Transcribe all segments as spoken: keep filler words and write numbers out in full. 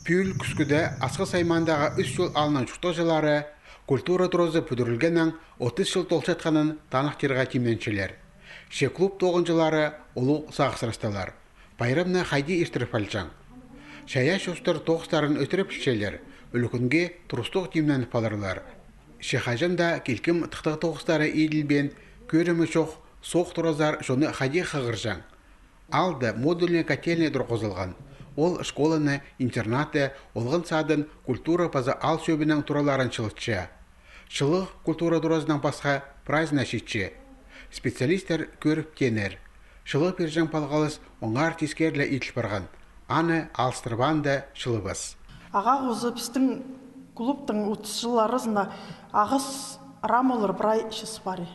Пӱӱл кӱскӱде Асхыс аймаандағы Ӱс Чул аалның чуртағҷылары культура туразы пӱдірілгеннең отыс чыл толчатханын таныхтирға тимненчелер. Че клуб тоғынҷылары улуғ сағысрастылар. Пайрамны хайди иртіріп алҷаң? Чайаачы устар тоғыстарын ӧтіре пілчелер, ӱлӱкӱнге турыстығ тимненіп аларлар. Че хаҷан даа килкім тыхтағ тоғыстары иділбеен, кӧрімі чох, соох туразар чонны хайди хығырҷаң? Аалда модульная котельная турғызылған. Ол школаны, интернатты, олған садын, культура паза аал чӧбінің тураларын чылытча. Чылығ культура туразынаң пасха прайзына читче. Специалистер кӧріп тееннер: чылығ пирҷең палғалыс оңар тискерле иділ парған. Аны алыстырбаанда чылыбас. Ағаа хоза пістің клубтың отыс чыл аразына ағас рамалар прай чыс пари.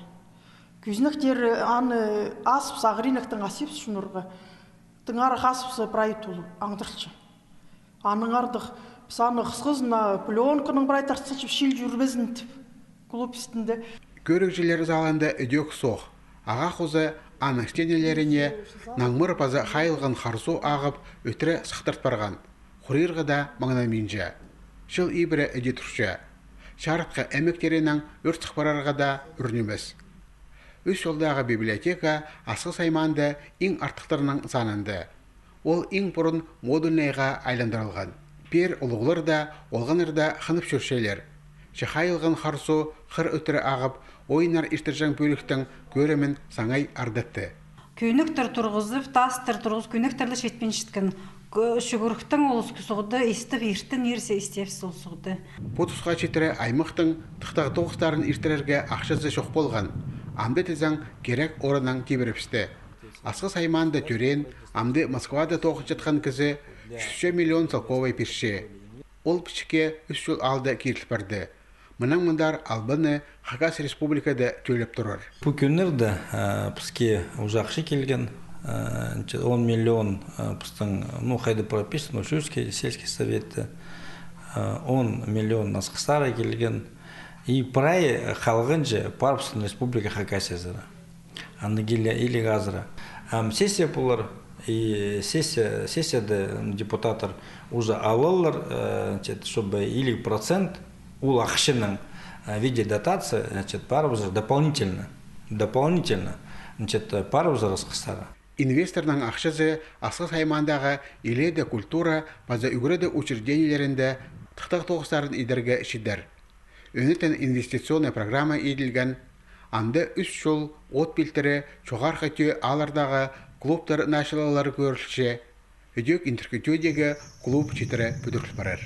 Кӱзнектер аны азып, сағыринектің асып сунарға. Тыңар хазыбызы прай тулып аңдырылча. Аннаңар даа піс аны хысхызына пленканаң прай тартсалчабыс, чил чӧрбезін тіп, клуб істінде. Кӧрігҷілер залында ідӧк соох. Ағаа хоза аның стенелеріне наңмыр паза хайылған харзу ағып, ӧтіре сыхтырт парған. Хурирға даа маңнанминча. Чыл ибіре іди турча. Чарытхы ӧмектерінең ӧрт сых парарға даа ӱр нимес. Ӱс Чулдағы библиотека Асхыс аймаанда иң артыхтарның санында. Ол иң пурун модульнайға айландырылған. Пеер улуғлар даа, олғаннар даа хынып чӧрчелер. Че хайылған харзу хыр ӧтіре ағып, ойыннар иртірҷең пӧліктің кӧрімін саңай ардатты. Кӧнектер турғызып, тастар турғызып, кӧнектер ле читпинчеткен. Кӧ-, чӱгӱріктең ол суғды истіп, иртен ирзе истебіс ол суғды. Пу тусха читіре аймахтың тыхтағ тоғыстарын иртірерге ахчазы чох полған. Амды тізең, кирек орыннаң тибірібісті. Асхыс аймаанда тӧреен, амды Москвада тоғынчатхан кізі чӱсче миллион целковай пирче. Ол пічікке Ӱс Чул аалда киріл парды. Мынаң мындар албаны Хакас Республикада тӧлеп турар. Пу кӱннерде, э, піске уже ахча килген, э, че он миллион, э, пістің, ну, хайда прописан, Ӱс Чулский сельский советте, э, он миллион Асхыстарға килген. И прай халғанҷы пар пістің Республика Хакасиязар. Аны киле илиг азыра. Ам сессия полар, и сессия, сессияда депутаттар уже алалар, э, значит, чтобы илиг процент ол ахчаның, э, в виде дотации, значит, парыбызар дополнительно, дополнительно, значит, парыбызар Асхыстарға. Инвесторның ахчазы Асхыс аймаандағы илееде культура паза ӱгредіг учреждениелерінде тыхтағ тоғыстарын идерге читер. Ӧнетін инвестиционнай программа иділген. Анда Ӱс Чул, От пилтірі, Чоғархы Тӧӧ ааллардағы клубтар началалары кӧрілче. Ідӧк Индіркі Тӧӧдегі клуб читіре пӱдіріл парар.